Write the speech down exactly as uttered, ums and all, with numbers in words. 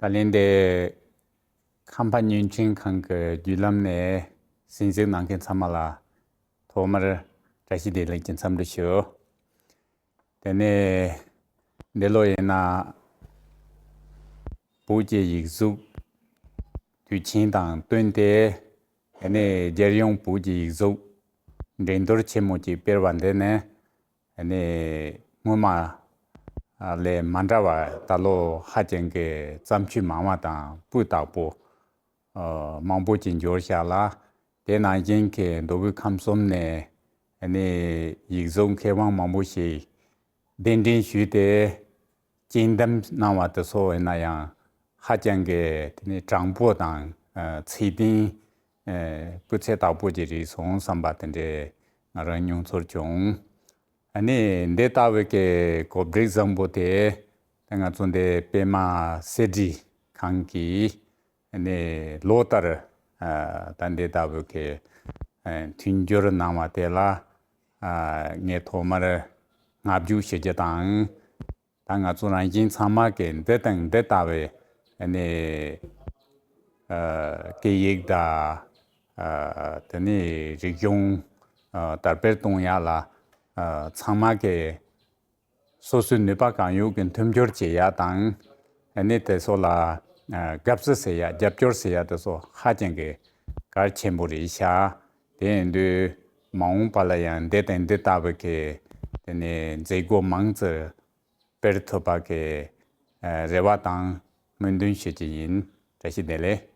ད་ལན་འདི་ཁམས་པ་བརྙན་འཕྲིན་ཁང་གི་བརྒྱུད་ལམ་ནས་གསན་གཟིགས་གནང་མཁན་ཚང་མ་ལ་ཐོག་མར་བཀྲ་ཤིས་བདེ་ལེགས་ཀྱི་འཚམས་འདྲི་ཞུ། དེ་ནས་འདི་ལོ་ཡིན་ན་བོད་ཀྱི་ཡིག་གཟུགས་དུས་ཆེན་དང་བསྟུན་ཏེ། དེ་ནས་རྒྱལ་ཡོངས་བོད་ཀྱི་ཡིག་གཟུགས་འགྲན་བསྡུར་ཆེན་མོ་ཅིག་སྤེལ་བ་འདི་ནི། ཨ་ནི་སྔོན་མ་ལས་མ་འདྲ་བ་ད་ལོ་ཧ་ཅང་གི་བརྩམས་ཆོས་མང་བ་དང་སྤུས་དག་པོ་ཨ་མང་པོ་ཅིག་འབྱོར་བཞག་ལ། དེ་ནང་བཞིན་གྱི་མདོ་དབུས་ཁམས་གསུམ་ནས་ཨ་ནི་ཡིག་གཟུགས་མཁས་དབང་མང་པོ་ཞིག་གདན་འདྲེན་ཞུས་ཏེ་སྤྱན་འདེམས་གནང་བ་དེ་ཚོ་ཡིན་ན་ཡང་ཧ་ཅང་གི་དེ་ནི་དྲང་པོ་དང་ཨ་ཚད་ལྡན་ཨ་སྤུས་ཚད་དག་པོ་ཅིག་རེད་སོང་བསམ་པ་དེ་འདྲའི་ང་རང་མྱོང་ཚོར་བྱུང་། ཨ་ནི་འདི་ལྟ་བུའི་གི་གོ་སྒྲིག་བཟང་པོ་དེ་ད་ང་ཚོ་འདི་པད་མ་གསེར་བྲིས་ཁང་གིས་ཨ་ནི་ལོ་ལྟར་ཨ་ད་འདི་ལྟ་བུའི་གི་ཨ་མཐུན་འགྱུར་གནང་བ་དེ་ལ་ཨ་ངས་ཐོག་མར་བསྔགས་བརྗོད་ཞུ་རྒྱུ་དང་། ད་ང་ཚོ་རང་བཞིན་ཚང་མ་གི་འདི་དང་འདི་ལྟ་བུའི་ཨ་ནི་ཨ་སྐད་ཡིག་དང་ཨ་དེ་ནི་རིག་གཞུང་ཨ་དར་སྤེལ་གཏོང་ཡག་ལ་ཨ་ཚང་མ་གི་སོ་སོའི་ནུས་པ་གང་ཡོད་ཀྱི་མཐུན་སྦྱོར་བྱེད་ཡག་དང་། ཨ་ནི་དེ་ཚོ་ལ་ཨ་དགའ་བསུ་ཟེར་ཡག་རྒྱབ་སྐྱོར་ཟེར་ཡག་དེ་ཚོ་ཧ་ཅང་གི་གལ་ཆེན་པོ་རེད་ཤག་དེ་ཡིན་དུས་མ་འོངས་པ་ལ་ཡང་འདི་དང་འདི་ལྟ་བུ་གི་དེ་ནི་མཛད་སྒོ་མང་ཙམ་སྤེལ་ཐུབ་པ་གི་ཨ་རེ་བ་དང་སྨོན་འདུན་ཞུ་རྒྱུ་ཡིན། བཀྲ་ཤིས་བདེ་ལེགས།